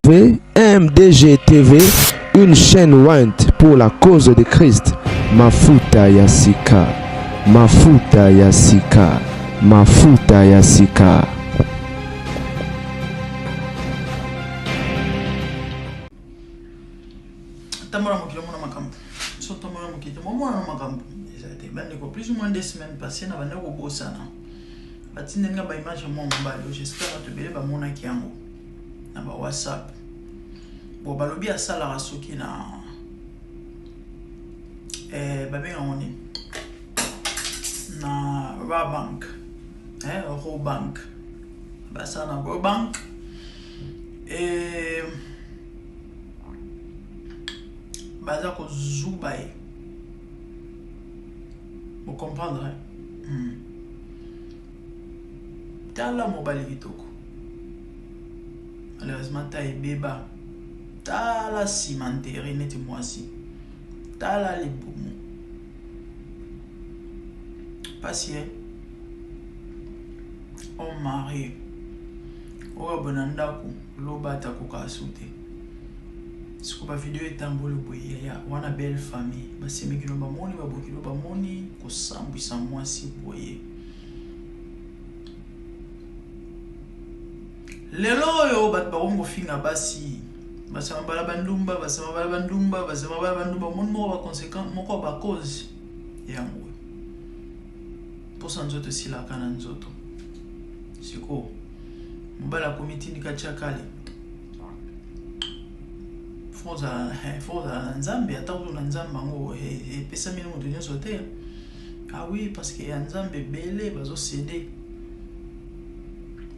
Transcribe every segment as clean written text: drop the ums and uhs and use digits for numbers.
MDG TV, une chaîne ointe pour la cause de Christ. Mafuta ya sika, mafuta ya sika, mafuta ya sika. Tambola mokili omona makambo. So tambola mokili te omona makambo. Eza te bandeko plus ou moins deux semaines passées na bandeko kobosana. Batindeli nga ba image ya mwa mobali oyo j'espère bato ebele bamonaki yango na ba WhatsApp. Bon balobi asalaka soki na eh, babenga yango nini na Rabank eh, Robank basala na Robank eh, baza kozuba ye bocomprendre eh? Tala mobali kitoko malheureusement ta ebeba tala cimenterie neti mwasi tala libumu pasi eh? Homme marie oyo boye na ndako loba ata koka su te siko ba video etamboli boye yaya wana belle famille basemeki no bamoni babokilo bamoni kosambwisa mwasi boye lelo oyo bato bakomi kofinga basi basama bala bandumba basama bala bandumba basama bala bandumba omoni moko baconséquence moko ya bacause yango mposa nzoto esilaka na nzoto sikoyo mobali akomi tindika tiakale fo ozala na nzambe ata kutu na nzambe yango epesami na moto nyonso te. Ah oui, parce que ya nzambe ebele bazosede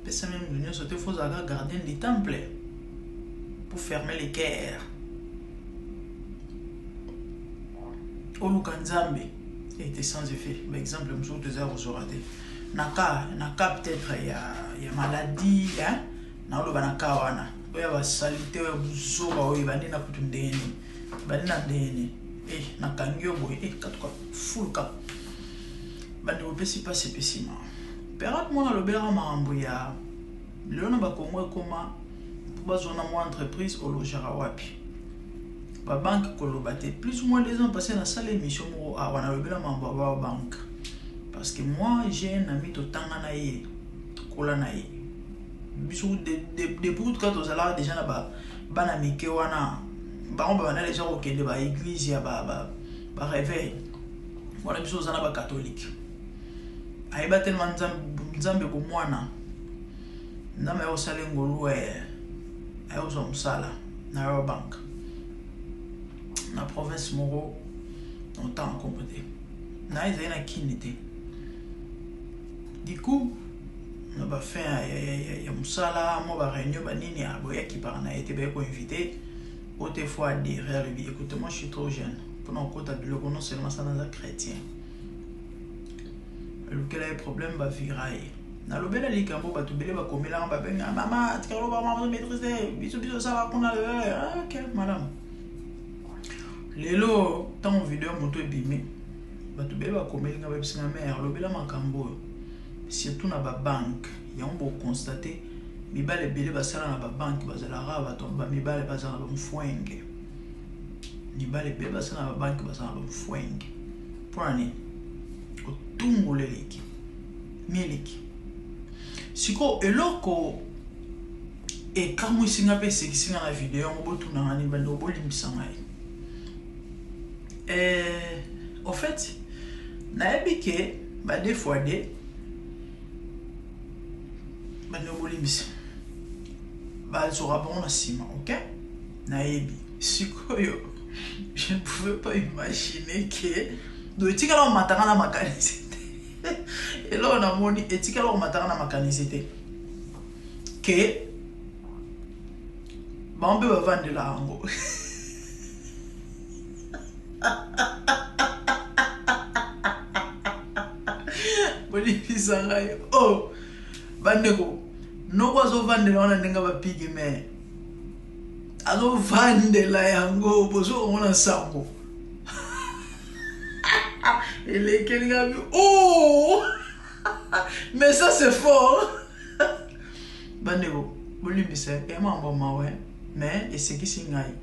epesami na moto nyonso te. Fo ozalaka gardien du temple pour fermer les cœurs, oluka nzambe ete sans effet. Baexemple mosusu toza kozwaka te na cas peut-être ya maladie, hein? Naoloba na cas wana oyo ya basalite, oyo ya buzoba, oyo ebandi na kutu ndenge nini, ebandi na ndenge nini. Eh, nakangi yo boye, eh, katuka fuluka bandeko, epesi mpasi, epesi ma période. Mwana alobelaka makambo ya lelo na bakongo ekoma mpo bazwa na mwa entreprise olojaka wapi babanke koloba te. Plus ou moins 2 ans passé, nasala émission moko awa, nalobela makambo ya babanke parce que moi, j'ai un ami, totanga na ye, tokola na ye biso depuis kaka tozalaka déjà na bana mike wana. Bango babanda déjà kokende baéglise ya baréveil wana, biso oza na bacatholique. Ayeba tellement Nzambe komwana Nzambe ayosala ngolu, ayozwa mosala na Rawbank na province moko na otanga nkombo te na ezali na kini te. Du coup, na bafin ya mosala, mwa baréunion banini, boyaki par na ye te, baye koinvite o te faut adhérer. Alobi: "Écoute, moi, je suis trop jeune mpona kokota biloko. Non seulement ça, naza chrétien." Elukela ye problème, bavira ye. Nalobela likambo, bato ebele bakomelanga, babenga: "Mama, tika loba, mama, maîtrise biso, biso osala kuna." Ok, malamu. Lelo ntango video moto ebimi, bato ebele bakomelinga, bayebisinga: "Mare, lobela makambo oyo, surtout na babanke yango." Boconstate mibale ebele basala na babanke bazalaka bato bamibale bazala na bamfwenge. Mibale ebele basala na babanke bazala na bamfwenge. Mpona nini? Kotungola eleki mieleki. Sikoyo eloko ekamwisi nga mpe esekisi nga na video yango, botunanga nini? Bandeko, bolimbisa ngai. Au fait, nayebi ke ba deux fois deux, bandeko bolimbisa, bazwaka bango na nsima. Ok, nayebi. Sikoyo je ne pouvais pas imaginer ke do etikala komatanga na makanisi te. Eloko namoni etikala komatanga na makanisi te ke bango mpe bavandela yango. Bolimbisa ngai. Oh bandeko, noko azovandela wana ndenge bapigi me azovandela yango, bozokomona sango elekeli nga bi. Oh, mais ça, c'est fort. Bandeko, bolimbisa, ya mambo mawe. Mais esekisi ngai.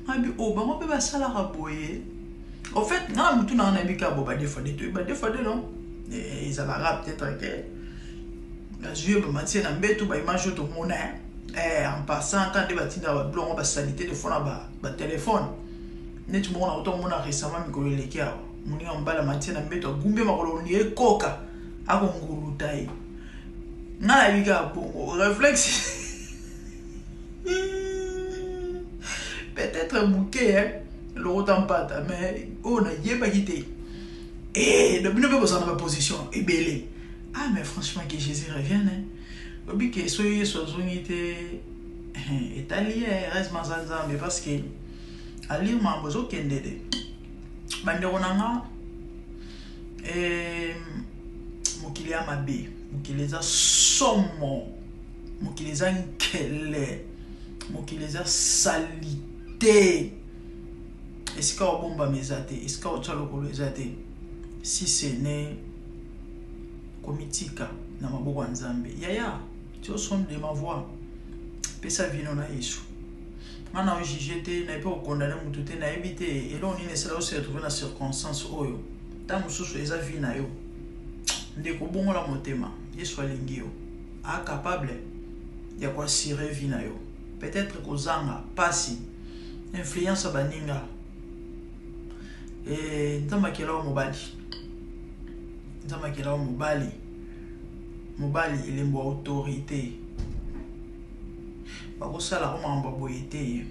Ngabi oh bango mpe basalaka boye. En fait, nga na mutu na nga nayebi kaka bo ba deux fois deux, toyebi ba deux fois deux non? Ezalaka peut-être que bazwi ye bamati ye na mbeto ba image oyo tomona en passant quand nde batindaka ba biloko ba salite des fois na ba téléphone neti moko na otomona récemment mikolo eleki awa moninga mobali amati ye na mbeto agumbi makolo ni ekoka akonguluta ye. Nga nayebi kaka bongo réflexe peut-être moke lokota mpata, mais oyo nayebaki te. Donc bino mpe bozala na baposition ebele. Ah mais franchement, que Jésus revienne. Obi ke soki Yesu azongi te, etali ye. Heureusement aza Nzambe, parce que alire mambo ezokende de bandeko na nga. Mokili ya mabe, mokili eza somo, mokili eza nkele, mokili eza saleté. Esika obombama eza te, esika otya lokolo eza te, si ce n'est komitika na maboko ya Nzambe. Yaya, ti au son de ma voix, pesa vie na yo na Yesu. Nga na ojuge te, nayebi mpe kokondane motu te, nayebi te eloko nini esala ose retrouve na circonstance oyo. Ntango mosusu eza vie na yo. Ndeko, bongola motema. Yesu alingi yo, acapable ya koassurer vie na yo. Peut-être kozanga pasi, influence ya baninga. Nzambe akela wa mobali, Nzambe akela wa mobali. Mobali elembo ya autorité. Bakosalaka makambo ya boye te.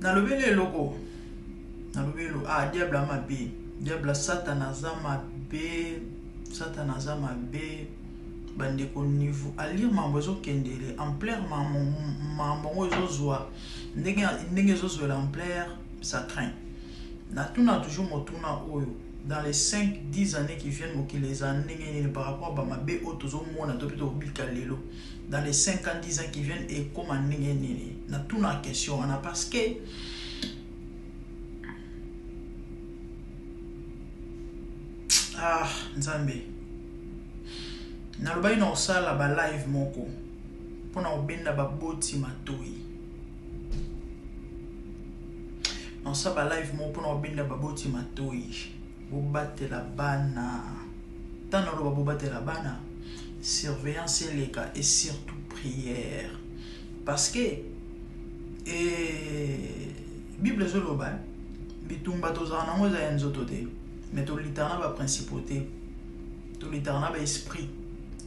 Nalobeli eloko, nalobi elo. Ah, diable mabe, diable, Satan aza mabe, Satan aza mabe. Bandeko, niveau alire mambo ezokendele, ampleur mambo yango ezozwa, ndenge ezozwela ampleur, ça craint. Natuna toujours motuna oyo: dans les 5 10 années qui viennent, mokili eza ndenge nini par rapport bamabe oyo tozomona to mpe tobika lelo? Dans les 5 ans, 10 ans qui viennent, ekóma ndenge nini? Natuna question wana parce que ah, Nzambe. Nalobaki na kosala balive moko mpona kobenda baboti matoi. Nasala balive moko mpona kobenda baboti matoi. Bobatela bana. Ntango naloba bobatela bana, surveillance eleka et surtout prière, parce que Bible ezoloba bitumba tozala nango eza ya nzoto te, mais tolitaka na baprincipauté, tolitaka na baesprit,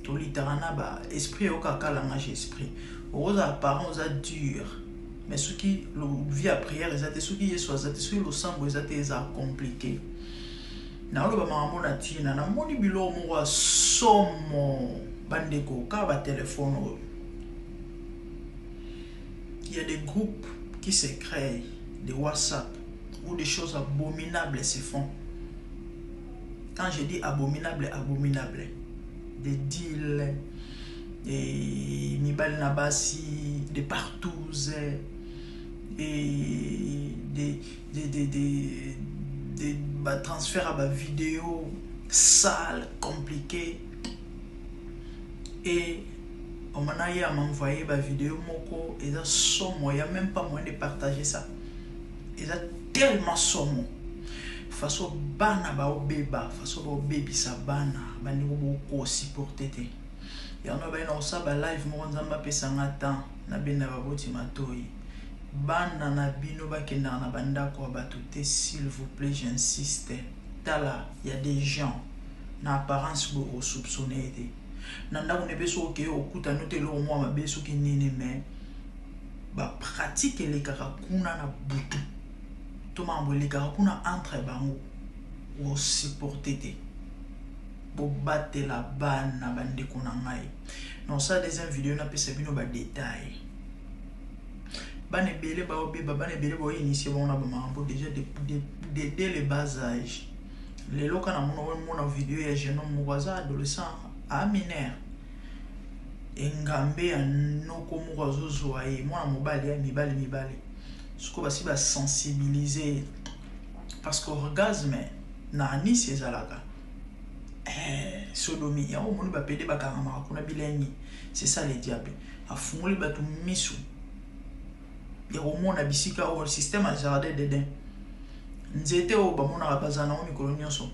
tolitaka na baesprit. Eyokaka langage esprit. Okozala parent, oza dur, mais soki vie ya prière eza te, soki Yesu aza te, soki losambo eza te, eza compliqué. Naoloba makambo na ntina namoni biloko moko ya somo. Bandeko, kaka batelefone oyo, il y a des groupes qui se créent, des WhatsApp où des choses abominables se font. Quand je dis abominable, abominable, des deals et mibali na basi, des partous et des batransfert à bavidéo sale, compliqué. Et omona ye am'envoye bavidéo moko eza somo, ya même pas moyen de partager ça, eza tellement somo. Façon bana baobeba, façon baobebisa bana, bandeko, bokosupporte te. Yango baye na kosala balive moko. Nzambe apesanga temps nabenda baboti matoi. Bana na bino bakendaka na bandako ya bato te, s'il vous plaît, j'insiste. Tala, ya des gens na apparence boye, okosoupçonne ye te. Na ndako na mpe soki okeye, okutani te eloko mwa mabe soki nini, mais bapratique elekaka kuna na butu to makambo elekaka kuna entre bango, osupporte te. Bobatela bana, bandeko na ngai. Nasala deuxième vidéo, napesa bino badetail. Bana ebele baobeba, bana ebele baoinitie bango na bamakambo déjà dès le bas âge. Lelo ka namona omona video ya jeune homme moko aza adolescent, a mineur, engambe ya noko moko azozwa ye, mwana mobali ya mibale mibale. Sikoyo basi basensibilize, parce que orgasme na anisi ezalaka. Eh, sodomie yango omoni bapede bakangamaka kuna bilengi. C'est ça le diable, afungoli bato miso ya komona bisika oyo système ya jardin d'Eden, nzete oyo bamonaka bazala nango mikolo nyonso.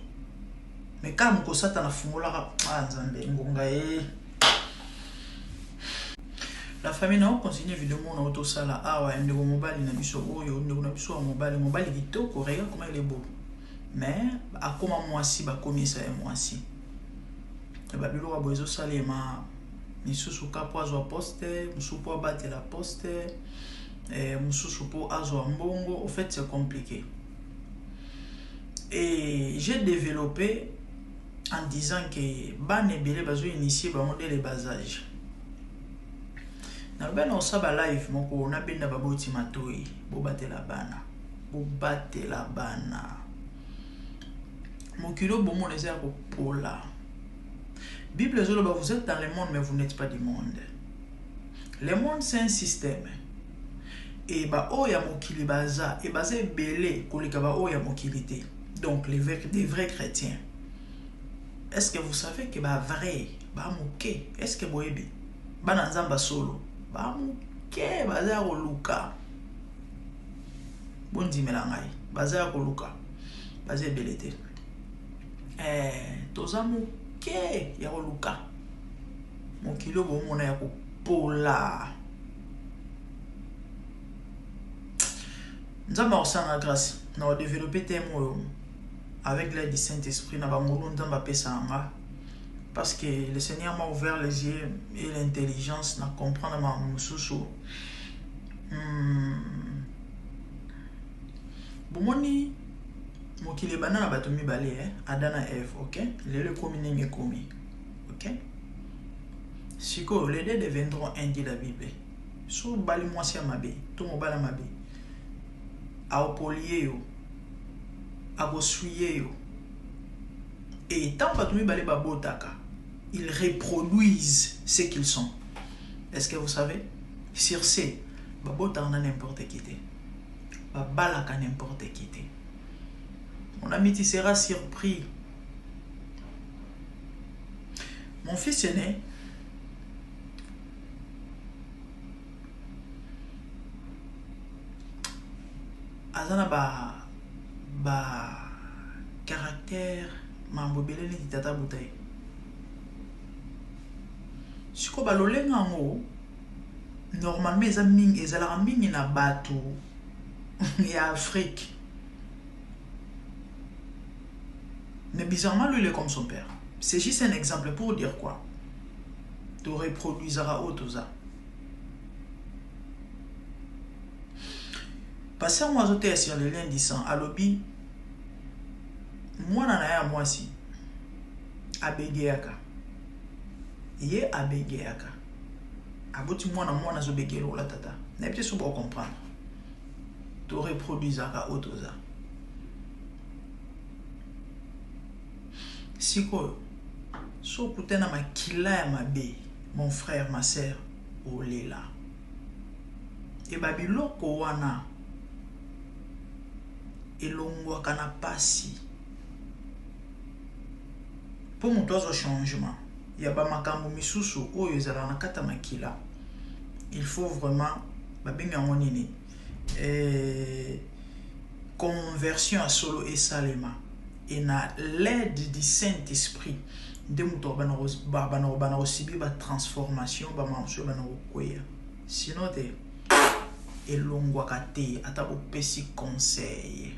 Mais kaka moko Satana afungolaka. Ah, Nzambe, ngonga ye. La famille, na ocontinue video moko na tosala awa ya ndeko mobali na biso oyo, ndeko na biso ya mobali, mobali kitoko. Regarde comment il est beau, mais akoma mwasi, bakomisa ye mwasi. Babiloko boye ezosalema misusu ka mpo azwa poste mosusu, mpo abatela poste mosusu, mpo azwa mbongo. Au fait, c'est compliqué et j'ai développé en disant que bana ebele bazo-initier bango dès le bas âge. Nalobi na osala live moko, nabenda baboti matoi: bobatela bana, bobatela bana. Mokili oyo bomona eza ya kopola. Bible ezoloba: "Vous êtes dans le monde, mais vous n'êtes pas du monde." Le monde, c'est un système e baoyo ya mokili baza e baza ebele koleka baoyo ya mokili te. Donc les vrais, des vrais chrétiens, est-ce que vous savez que bavrai bamoke? Est-ce que boyebi bana Nzambe solo bamoke baza ya koluka? Bondimela ngai, baza ya koluka, baza ebele te. Toza moke ya koluka. Mokili oyo bomona ya kopola, Nzambe akosala grâce na kodévelopper thème oyo avec l'aide du Saint-Esprit na bangolu Nzambe apesaka nga, parce que le Seigneur m'a ouvert les yeux et l'intelligence na comprendre makambo mosusu. Bomoni, mokili ebanda na bato mibale, eh? Adam na Eve, ok. Lelo ekomi ndenge ekomi, ok. Sikoyo, les deux deviendront un, dit la Bible. So obali mwasi ya mabe to mobali ya mabe, aopolie yo, akoswie yo. Et ntango bato mibale babotaka, ils reproduisent ce qu'ils sont. Est-ce que vous savez? Sur ce, babotaka na n'importe qui te, babalaka n'importe qui te. Mon ami, tu seras surpris. Mon fils aîné aza na ba caractère, mambo ebele neti tata buta ye. Sikoyo balolenga yango, normalement eza mingi, ezalaka mingi na bato ya Afrique, mais bizarrement, lui, il est comme son père. C'est juste un exemple pour dire quoi? Toreproduisaka oyo toza. Pasteur mo azoteya sur le lien du sang, alobi mwana na ye ya mwasi abegeyaka ye, abegeyaka, aboti mwana, mwana azobegela lokola tata. Nayebi te so bocomprendre. Toreproduisaka oyo toza. Sikoyo so okuta na makila ya mabe, mon frère, ma sœur, olela. E babiloko wana elongwaka na pasi. Mpo moto azwa changement ya bamakambo misusu oyo ezalaka na kati ya makila, il faut vraiment, babengi yango nini, conversion ya solo esalema e na l'aide du Saint-Esprit nde moto bana kosubir batransformation, bamakambo mosusu bana kokweya. Sinon te, elongwaka te. Ata bopesi conseil,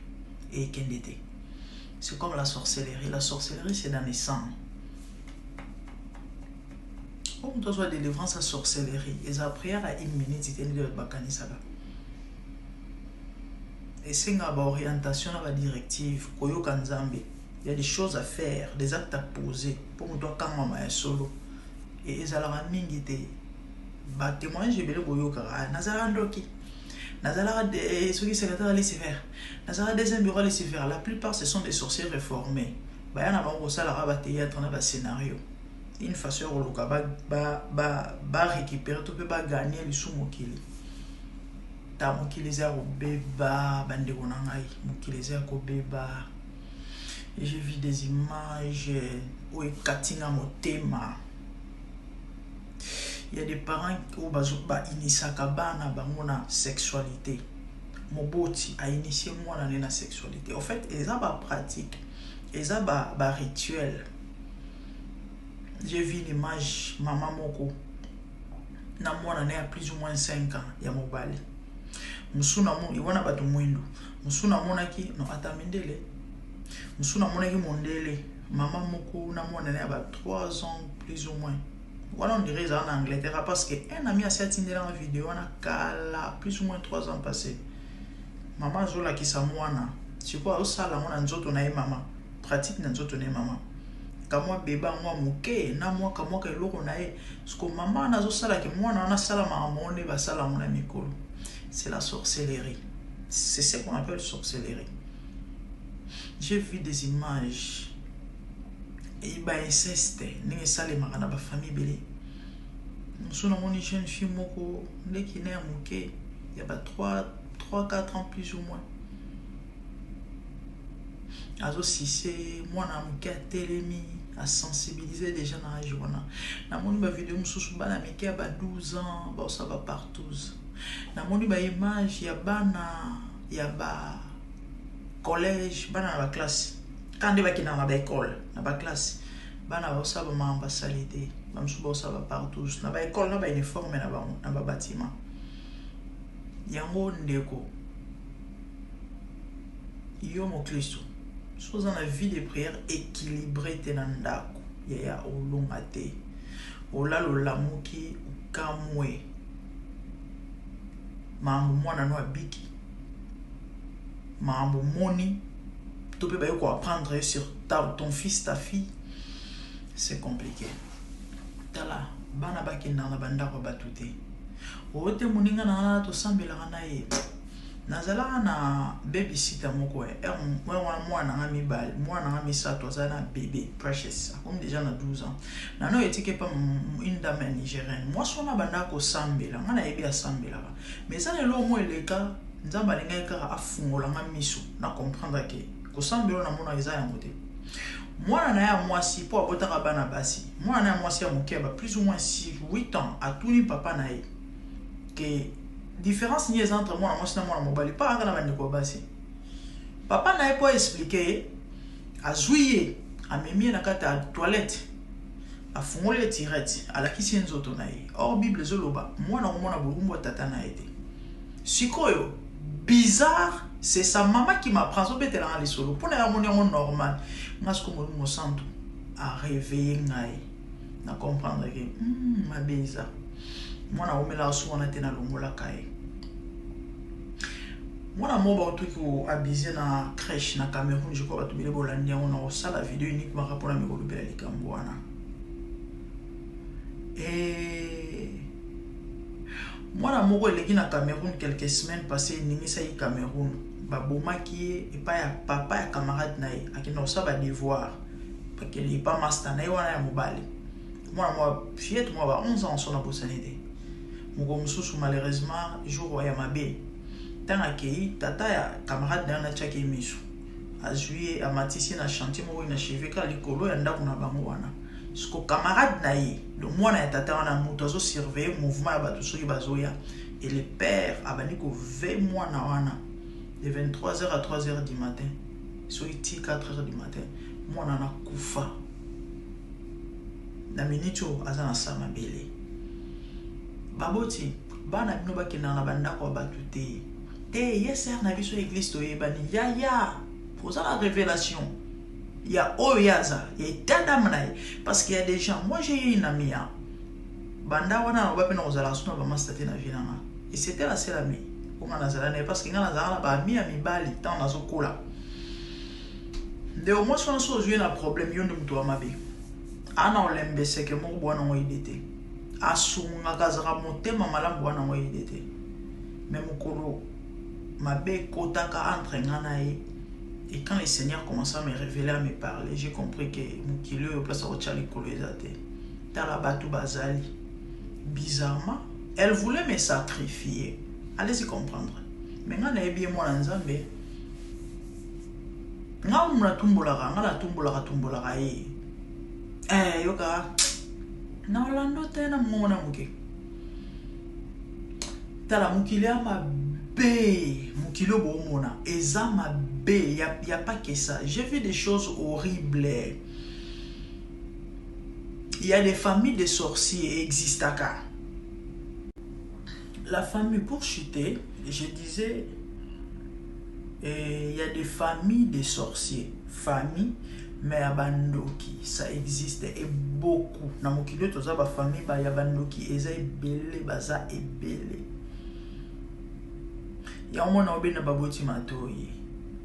ekende te. C'est comme la sorcellerie. La sorcellerie, c'est dans les sangs. Oyo moto azwa délivrance ya sorcellerie, eza prière ya une minute te ndenge bato bakanisaka. Esengaka baorientation na badirective, koyoka Nzambe. Il y a des choses à faire, des actes à poser mpo moto akangama ya solo. E ezalaka mingi te. Batémoignage ebele boyokaka: nazalaka ndoki, nazalaka soki secrétaire ya Lucifer, nazalaka deuxième bureau ya Lucifer. La plupart, ce sont des sorciers réformés. Baya na bango kosalaka bathéâtre na bascénario, une façon ya koluka barécupérer to mpe bagagner lisu mokili. Ta mokili eza ya kobeba, bandeko na ngai, mokili eza ya kobeba. J'ai vu des images. oyo ekati nga motema. Il y a des parents oyo bainisaka bana bango na sexualité. Moboti ainitie mwana ne na sexualité. En fait, eza bapratique, eza barituel. J'ai vu une image, mama moko na mwana ne ya plus ou moins 5 ans ya mobali. Mosusu namoni wana bato mwindu, mosusu namonaki no ata mindele, mosusu namonaki mondele, mama moko na mwana ne ya ba 3 ans plus ou moins. Wana on dirait ezala na Angleterre, parce que un ami asi atindelanga video wana kala, plus ou moins 3 ans passé. Mama azolakisa mwana sikoyo, azosala yango na nzoto na ye, mama pratique na nzoto na ye, mama kamwa beba mwa moke na mwa kamwaka eloko na ye. Siko mama wana azosalaki mwana wana asala makambo nde basala yango na mikolo. C'est la sorcellerie, c'est ce qu'on appelle sorcellerie. J'ai vu des images, bainceste ndenge esalemaka na bafamille ebele. Mosusu namoni jeune fille moko, ndeki na ya moke ya ba 3 3 4 ans plus ou moins, azosise mwana moke, atelemi, asensibilize déjà na age wana. Namoni bavideo mosusu, bana mike ya ba 12 ans baosala bapartouze. Namoni baimage ya bana ya ba collège, bana na baklasse, kaka nde bakendaka na baekole, na baklasse, bana baosala bamakambo basali te. Bamosusu baosala bapartouze na baekole, na bauniforme na bango, na babatima yango. Ndeko, yo moklisto, so oza na vie de prière équilibré te na ndako, yaya, olonga te. Olala, olamuki, okamwe makambo mwana no abiki, makambo moni to mpe baye koapprendre sur ton fils, ta fille, c'est compliqué. Tala, bana bakendaka na bandako ya bato te. Oyo te, moninga na nga, tosambelaka na ye, nazalaka na babysitter moko wana. Mwana nanga mibale, mwana nanga misato aza na bébé Precious, akomi déjà na 12 ans. Nano etiki epa une dame ya nigérienne. Mwasi wana abandaka kosambela, nga nayebi asambelaka, mais eza na eloko mo eleka. Nzambe alingaki kaka afungola nga miso na comprendre ke kosambela oyo namona eza yango te. Mwana na ye ya mwasi, mpo abotaka bana basi, mwana na ye ya mwasi ya moke, ba plus ou moins 6 8 ans, atuni papa na ye ke différence nini eza entre mwana mwasi na mwana mobali, mpa kaka na bandeko ya basi. Papa na ye, mpo aexpliquer ye, azwi ye, amemi ye na kati ya toilette, afungoli ye tirette, alakisi ye nzoto na ye. Or Bible ezoloba mwana komona bolumbu ya tata na ye te. Sikoyo bizarre, c'est sa maman qui m'apprend, azobetelanga lisolo mpona ya moni yango normal. Nga siko, Molimo Mosantu aréveille ngai, na comprendre ke mabe eza. Mwana aomelaka so wana te, nalongolaka ye. Mwana moko bautoki koabuser na crèche na Cameroun, je crois bato bele bolandi yango. Na kosala video uniquement mpona mikolobela likambo wana. E mwana moko eleki na Cameroun quelques semaines passé, eningisaki Cameroun. Babomaki ye epai ya papa ya camarade na ye. Akenda kosala badevoir, bakende epa master na ye wana ya mobali. Mwana mwa fillette mwa ba 11 ans, so na bosani te. Moko mosusu, malheureusement, jour ya mabe, ntango akei, tata ya camarade na ye natiaki ye miso, azwi ye, amatisi ye na chantier moko inachevé kaka likolo ya ndako na bango wana. Siko camarade na ye, le mwana ya tata wana, moto azosurveille mouvement ya bato soki bazoya, et le père abandi kove mwana wana de 23h à 3h du matin, soki ti 4h du matin. Mwana wana kufa. Na miniti oyo aza na sa mabele. Baboti, bana bino bakendaka na bandako ya bato te. Te, ye sœur na biso église, toyebani. Yaya, oza na révélation ya oyo ye aza ya état d'âme na ye, parce qu'il y a des gens. Moi, j'ai eu une amie ya banda wana, naloba mpe na kozalaka so na bamasta te na vie nanga, et c'était la seule amie mpo nga nazala na ye, parce que nga nazalaka na baami ya mibali ntango nazokola. Ndeko mwasi wana, so ozwi ye na problème, yo nde moto wa mabe. Ana olembeseke moko bwana ngo ide te, asungaka, azalaka motema malamu, bwana ngo ide te. Mais mokolo mabe ekotaka entre nga na ye, et quand le Seigneur commença à me révéler, à me parler, j'ai compris que mokili oyo, place akotya likolo eza te. Tala, bato bazali bizarrement, elle voulait me sacrifier, allez-y comprendre. Mais nga nayebi ye mwana Nzambe. Nga mu natumbolaka, nga natumbolaka, tumbolaka ye. Eh, yoka na Orlando te na mongongo na moke. Tala mokili ya mabe, mokili oyo boomona eza mabe, ya, ya pas que ça. J'ai vu des choses horribles. Il y a des familles de sorciers existaka. La famille pour chuter, je disais eh, il y a des familles de sorciers, famille mais ya bandoki ça existe et beaucoup na mokili oyo toza ba famille ba ya bandoki eza ebele baza ebele yango mona obenda baboti matoyi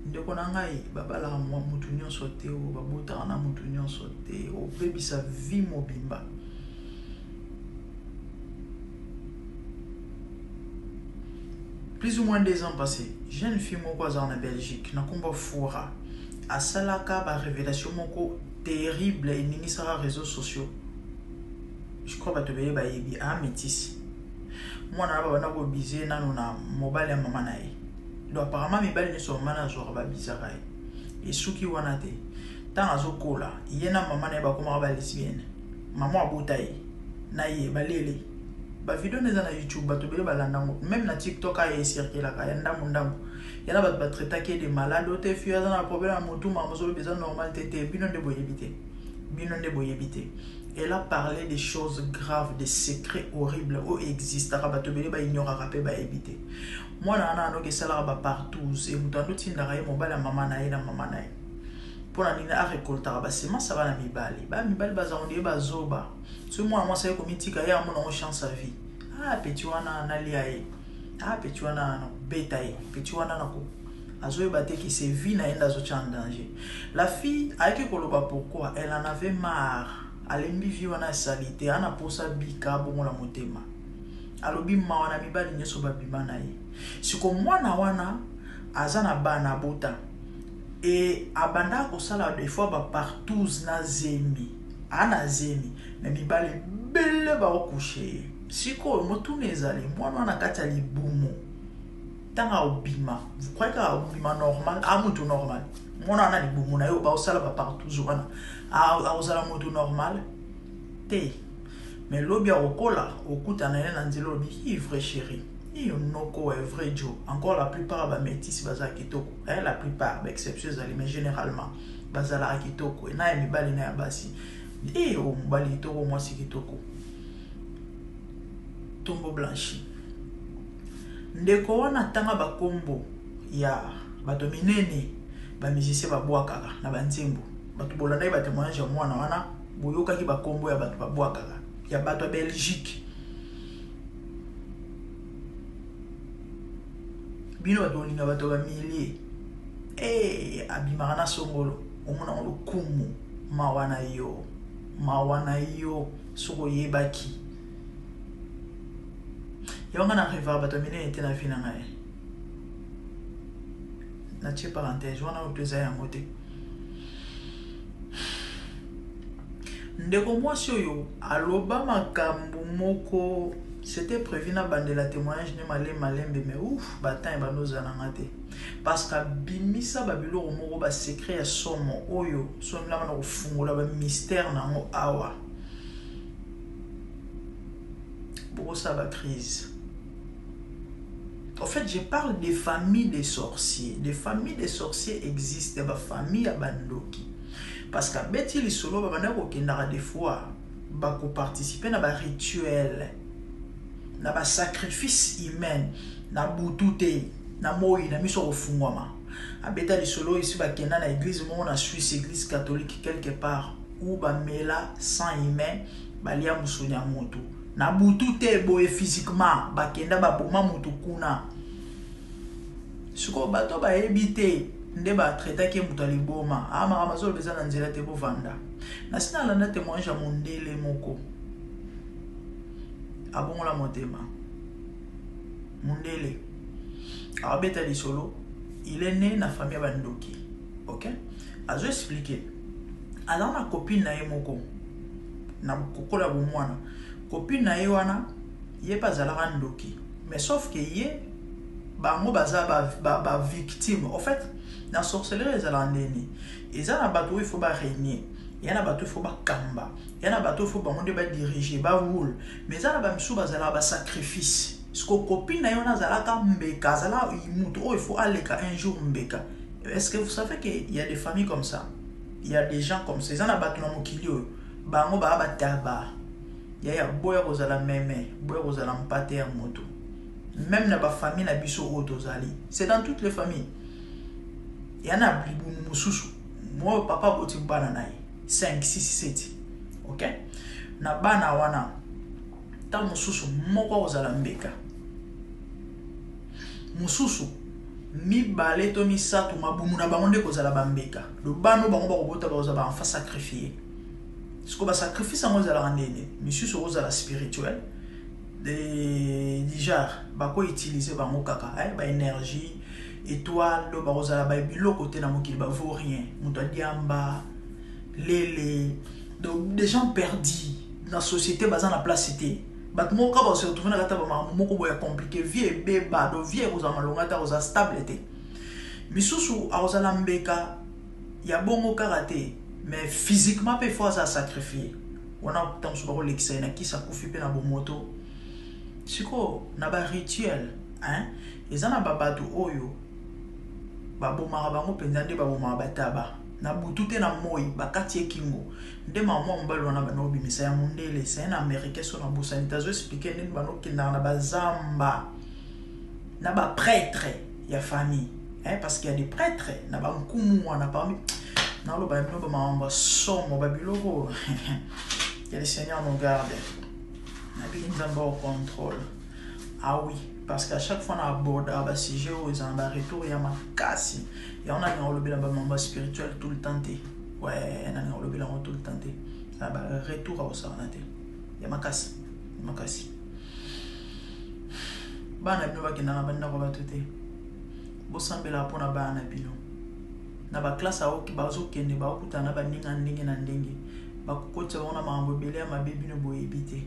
ndeko na ngai babalaka mwa mutu nyonso te o babotaka na mutu nyonso te obebisa vie mobimba plus ou moins 2 ans passé jeune fille moko azala na Belgique na kombo Fura asalaka ba révélation moko terrible eningisaka réseaux sociaux. Je crois bato ebele bayebi a métis mwana na babanda kobize nano na mobali ya mama na ye. Donc apparemment mibali nyonso mama na azwaka babizaka ye. Esuki wana te, ntango azokola ye na mama na ye bakomaka ba lesbienne. Mama abota ye na ye balele bavideo na eza na YouTube, bato ebele balanda yango, même na TikTok aye ecirculaka ya ndambu ndambu. Ya na bato batraitaki ye de malade o te, fio aza na problème ya motu, makambo ozoloba eza normal te. Te, bino nde boyebi te, bino nde boyebi te. Elle a parlé des choses graves, des secrets horribles oyo existaka, bato ebele baignoraka mpe bayebi te. Mwana wana anoki esalaka bapartouze e moto andotindaka ye mobali ya mama na ye na mama na ye mpo na nini arekoltaka basemence ya bana mibali. Bana mibali bazala ondie bazoba. Soki mwana mwasi aye komitika ye, amona yango chance ya vie. Ah, petit wana nalia ye, ah, petit wana nakobeta ye, petit wana nako azoyeba te ke c'est vie na ye nde azotya en danger. La fille ayaki koloba pourquoi elle en avait marre, alembi vie wana esali te, ana posa bika abongola motema. Alobi mawa na mibali nyonso babima na ye. Siko mwana wana aza na bana abota e abandaka kosala des fois bapartouze na zemi, ana zemi me mibali ebele baokushe ye. Sikoyo motuna ezali, mwana wana kati ya libumu ntango akobima, vous croyez kaka akobima normal, a motu normal? Mwana wana libumu na yo baosala bapartouze wana, akozala motu normal te. Mais lobi akokola, okutana ye na nzela, olobi hi vrai chéri, iyo noko ya vrai jo. Encore la plupart ya bamétis bazala kitoko, eh, la plupart, baexception ezali, mais généralement bazalaka kitoko na ya mibali na ya basi. E o mobali kitoko, mwasi kitoko, tombo blanchi. Ndeko wana atanga bakombo ya bato minene, bamusicien babwakaka na banzembo. Bato bolandaki batémoignage ya mwana wana, boyokaki bakombo ya bato babwakaka, ya bato ya Belgique. Bino bato bolinga bato bamilie e abimaka na songolo, omonango lokumu. Mawa na yo, mawa na yo soki oyebaki yango. Nga na rêvaka bato ya minene te na vie na ngai. Natie parenthèse wana oyo to eza yango te. Ndeko mwasi oyo aloba makambo moko, c'était prévu na bandela témoignage ne malembe malembe, mais ouf, batin ebanda ozala nanga te parce que abimisa babiloko moko, basecret ya somo oyo sonilama na kofungola bamystère nango awa, bokosala bacrise. En fait, je parle des familles des sorciers. Des familles des sorciers existent, bafamille ya bandoki, parce que abeti lisolo babanda kokendaka des fois bakoparticipe na barituel, na basacrifice humaine, na butu te, na moi na miso kofungwama. Abeta lisolo esi bakenda na église moko na Suisse, église catholique quelque part, où bamela sang humain, balia mosuni ya motu na butu te boye physiquement, bakenda baboma motu kuna. Sikoyo bato bayebi te nde batraitaki ye moto ya liboma. A makambo azoloba eza na nzela te. Bovanda na si nalanda témoignage ya mondele moko abongola motema. Mondele abeta lisolo, il est né na famille ya bandoki. Ok, azo expliquer aza na copine na ye moko na kokola bomwana. Copine na ye wana, ye mpe azalaka ndoki, mais sauf que ye bango baza bavictime ba, ba. En fait, na sorcellerie ezalaka ndeni, eza na bato oyo il faut barégner. Ya na bato, faut bakamba. Ya na bato, faut bango nde badirige, barule. Mais eza na bamisusu bazalaka basacrifice. Siko copine na ye wana azalaka mbeka, azala moto oyo il faut aleka un jour mbeka. Est-ce que vous savez que il y a des familles comme ça? Il y a des gens comme ça. Eza na bato na mokili oyo, bango baa bataba. Yaya, boya kozala meme, boya kozala mpate ya moto. Même na bafamille na biso oyo tozali, c'est dans toutes les familles. Ya na libumu mosusu, mo papa aboti bana na ye 5, 6, 7, ok. Na bana wana, ntango mosusu moko akozala mbeka, mosusu mibale to misato, mabumu na bango nde kozala bambeka. Lobano bango bakobota, bakozala baenfant sacrifié. Siko basacrifice yango ezalaka ndeni? Misusu okozala spirituel du genre bakoutilize bango kaka baénergie étoile do, bakozala babiloko te na mokili, bavaut rien, moto adiamba lele. Donc des gens perdus na société, baza na place te. Bato moko kaka base retrouve na kati ya bamakambo moko boye ya compliqué, vie ebeba. Do vie ekozala malonga te, akozala stable te. Misusu akozala mbeka ya bongo kaka te, mais physiquement mpe faut aza sacrifié. Wana ntango mosusu bakolekisa ye na kisi, akufi mpe na bomoto. Sikoyo na barituel, hein, eza na babato oyo babomaka bango mpenza, nde babomaka bataba na butu te, na moi bakati ye kingo. Nde mama mobali wana banda kobimisa ya mondele, c'est un Américain, so nabosani te, azoexplike ndenge bandokendaka na bazamba na baprêtre ya famille, hein, parce qu'il y a des prêtres na bankumu wana parmi. Naloba bino bamakambo ya somo, babiloko. Que le Seigneur nous garde. Nabiki Nzambe au contrôle. Ah oui, parce qu'à chaque fois na abordaka basujet oyo, eza na baretour ya makasi. Yango nalinga kolobela bamambo ya spirituel tout le temps te. Ouais, nalinga kolobela yango tout le temps te, na baretour akosakana te, ya makasi, ya makasi. Bana bino bakendaka bandako bato te. Bosambelaka mpona bana na bino na baklasse bazokende, bakokutana na baninga ndenge na ndenge, bakokotisa bango na makambo ebele ya mabe, bino boyebi te.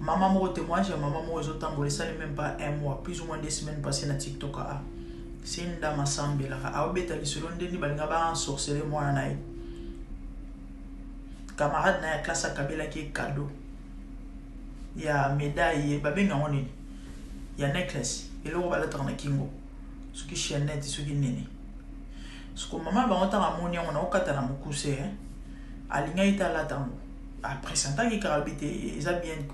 Mama moko, témoignage ya mama moko ezotambola, esali même pas un mois, plus ou moins 2 semaines passé, na TikTok. A se ndama asambelaka, aobeta lisolo ndeni balinga baensorcele mwana na ye. Camarade na ye ya classe akabelaki ye cadeau ya médaille, babenga yango nini, ya necklace, eloko balataka na kingo, soki chaînette, soki nini. Siko mama bango, ntango amoni yango, naokata na mokuse, alingaki te alata yango. Apresentaki kaka, alobi te eza bien,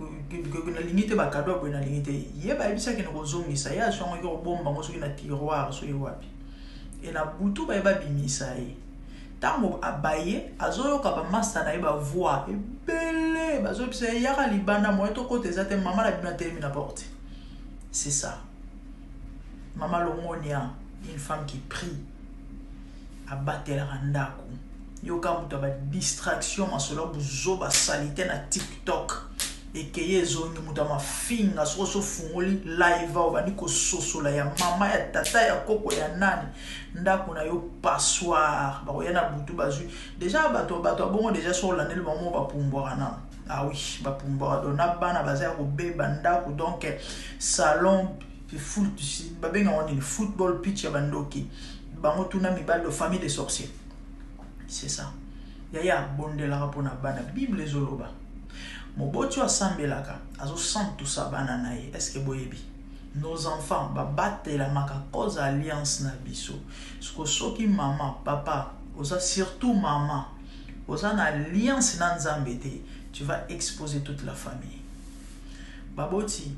nalingi te bacadeau ya boye, nalingi te. Ye bayebisaki na kozongisa ye, azwi yango, eki kobomba yango soki na tiroir, soki wapi. E na butu baye babimisa ye. Ntango abaye, azoyoka bamasta na ye, bavoix ebele bazoyebisa ye: "Yaka libanda, moye tokota eza te, mama na bino atelemi na porte." C'est ça, mama Longonia, une femme qui prie, abatelaka ndako. Yoka, moto ya badistraction, masolo ya buzoba, sali te na TikTok, ekeye ezongi, moto ya mafinga. Soki osofungoli live, obandi kososola ya mama, ya tata, ya koko, ya nani. Ndako na yo passoire, bakoya na butu, bazwi déjà bato. Bato ya bongo déjà, so olandeli bango mo, bapumbwaka nano. Ah oui, bapumbwaka. Donc na bana baza ya kobeba ndako, donc salon babengango nini, football pitch ya bandoki. Bango tuna mibali de famille de sorciers. C'est ça, yaya, bondelaka mpona bana. Bible ezoloba moboti oyo asambelaka azosantusa bana na ye. Est-ce boyebi, nos enfants babatelamaka cause alliance na biso? Siko soki mama, papa oza, surtout mama, oza na alliance na Nzambe te, tu vas exposer toute la famille. Baboti,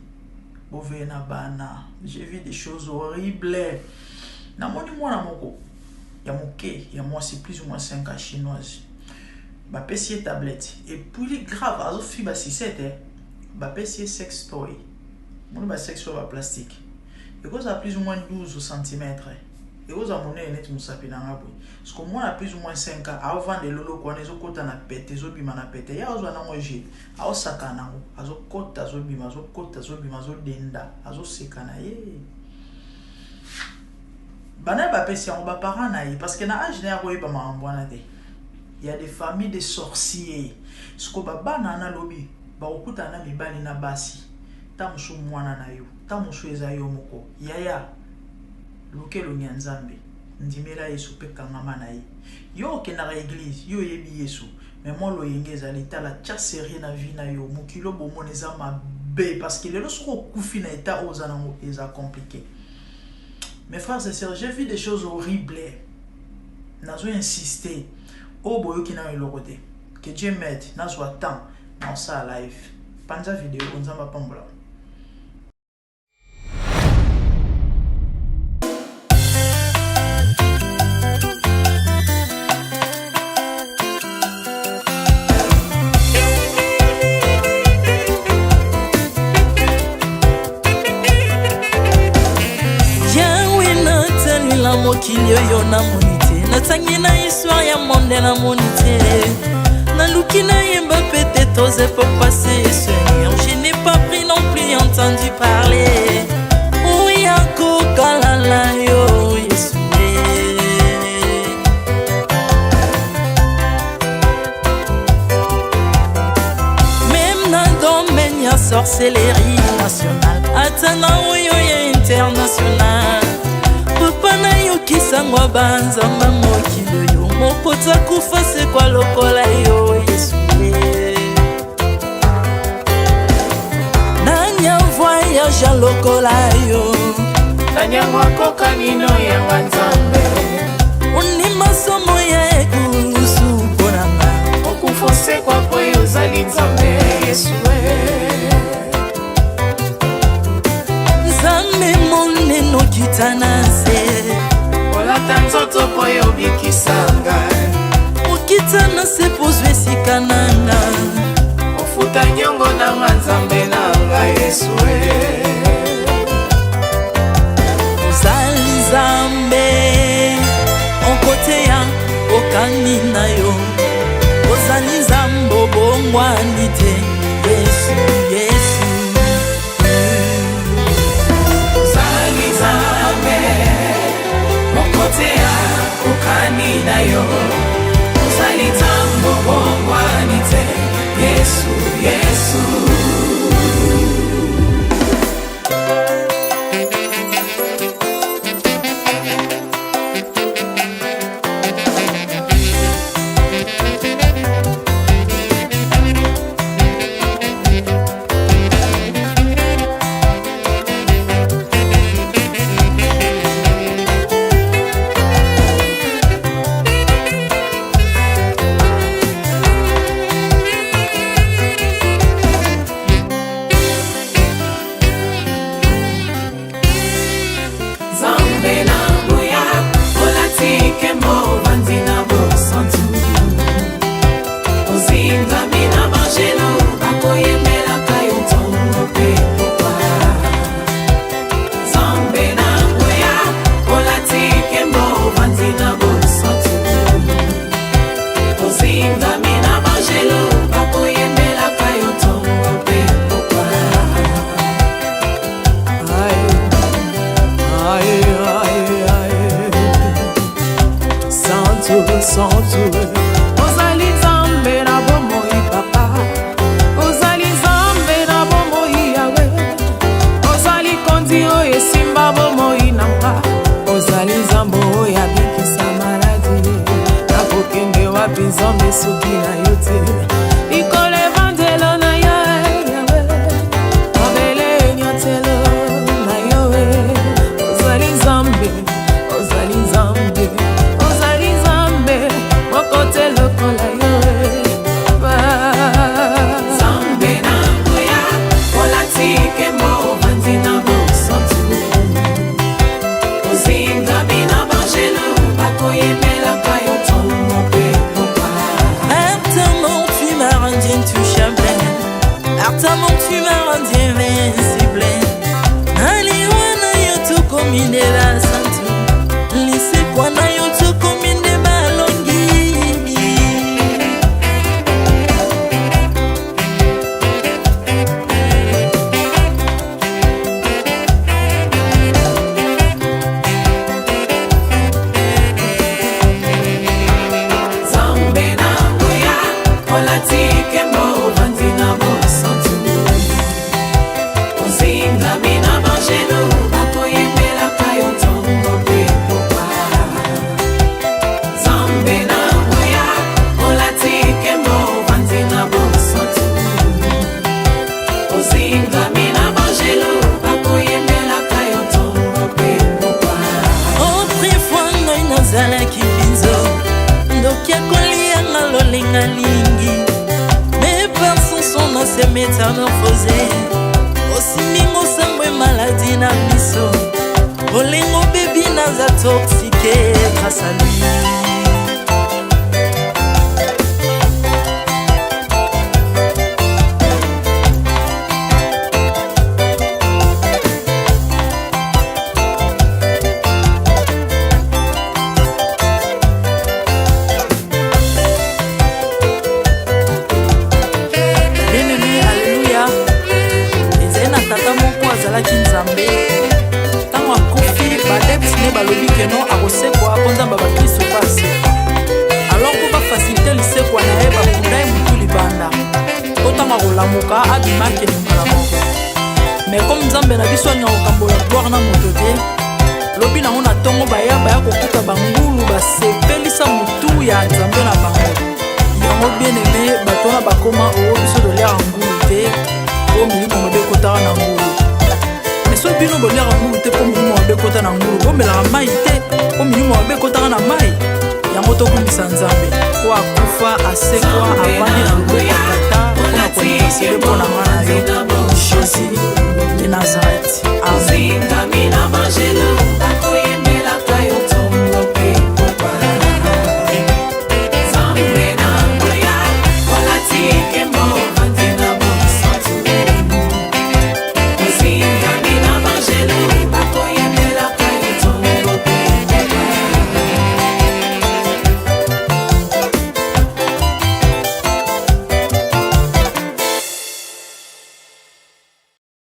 boveye na bana. J'ai vu des choses horribles. Namoni mwana moko ya moke ya mwasi, plus ou moins 5 ans, chinoise, bapesi ye tablette. Et puis grave, azofi basisete, bapesi ye sex toy. Moni basex toy baplastique, ekozala plus ou moins 12 cm, ekozala monene neti mosapi na nga boye. Parce mwana plus ou moins 5 ans aovanda eloloko wana, ezokɔta na pete, ezobima na pete. Ye azwa nango je, aosaka nango, azokɔta, azobima, azokɔta, azobima, azodenda, azoseka na ye. Bana bapesi yango baparent na ye, parce que na age na ye akoyeba makambo wana te. Ya des familles de sorciers. Siko babana wana, lobi bakokutana na mibali na basi. Ta mosu mwana na yo, ta mosu eza yo moko. Yaya, luka elongi ya Nzambe. Ndimela Yesu pe kangama na ye. Yo okendaka eglise, yo oyebi Yesu, mais mwa loyenge ezali, tala tia serieux na vie na yo, mokili oyo bomona eza mabe parce que lelo soki okufi na etat oyo oza nango eza complique. Mes frères et sœurs, j'ai vu des choses horribles. Nazo insister. Oyo boyoki nano eloko te. Que Dieu m'aide, nazwa temps na osala live. Panza video, Nzambe apambola. Mokili oyo namoni te, natangi na histoire ya monde namoni te, naluki nayemba peut-être aux époques passées. Seigneur, je n'ai pas pris non plus entendu parler oya kokalala yo Yesu. Même na domaine ya sorcellerie nationale, ata na oyo ya international, papa nayokisango banzamba mokili oyo moko takufa sekwa lokola yo Yesu. Nani voyage lokola yo? Nani yango akokani no yanga Nzambe? Ondima somo ya ekulusu mpo na nga. Okufa osekwa po yo ozali Nzambe Yesu. Nzambe monene okita na nse, olata nzoto po yo obikisa ngai. Okita na se po ozwa esika na nga. Ofuta nyongo na nga Nzambe na ngai Yesu. Ozali Nzambe okoteya okani na yo, ozali Nzambe obongwani te, Yesu, Yesu. Ozali Nzambe okoteya okani na yo, ozali Nzambe obongwani te, Yesu, Yesu. Nzambe na nguya, olati nkembo, ovandi na bosantu, ozingami na bangelo bakoyembelaka yo ntongo mpe pokwa. Nzambe na nguya, olati nkembo, ovandi na bosantu, ozingami na bangelo bakoyembelaka yo ntongo mpe pokwa. Aïe, aïe, aïe. Santu, santu. Ozali Nzambe na bomoi papa, ozali Nzambe na bomoi Yawe, ozali kondi oyo esimba bomoi na nga, ozali Nzambe oyo abikisa maladi. Nakokende wapi Nzambe soki na yo te? Likolo evandelo na yo Yawe, mabele enyatelo na yo. Ozali Nzambe, ozali Nzambe, ozali Nzambe moko te lokola yo. Nzambe na nguya, olati nkembo, ovandi na bosantu, ozingami na bangelo bakoyembelaka yo ntongo mpe pokwa. Par ta mort tu m'as rendu intouchable, par ta mort tu m'as rendu invincible. Naliwa na yo tokomi nde basantu, lisekwa na yo tokomi nde balongi. Nzambe na nguya, olati nkembo, ovandi na bosantu, Olingami na bangelo bakoyembelaka yo ntongo mpe pokwa. Autrefois ngai nazalaki mbinzo, ndoki akolianga lolenga lingi, mais par son son na se métamorphose, osimingo sango maladi na miso, bolingo bebi naza toxique grâce à lui. Bien-aimé, alleluya. Ezali na tata moko azalaki Nzambe. Ntango akufi, baadeptes ne balobi keno akosekwa mpo Nzambe ya bakristo mpe asekwa. Alors mpo bafacilite lisekwa na ye, bakunda ye motu libanda, mpo ntango akolamuka abima akende mbala moko. Mais comme Nzambe na biso alinga kokambola gloire na moto te, lobi nango na ntongo baya kokuta bangulu basepelisa motu ya Nzambe na bango. Yango, bien aimé, bato wana bakoma oo biso toliaka ngulu te mpo milimo mabe ekotaka na ngulu. Mais soki bino boliaka ngulu te mpo milimo mabe ekota na ngulu, bomelaka mai te mpo milimo mabe ekotaka na mai. Yango tokumbisa Nzambe po akufa, asekwa, avandi na loboko ya Tata mpona kointercéder mpo na nga na yo.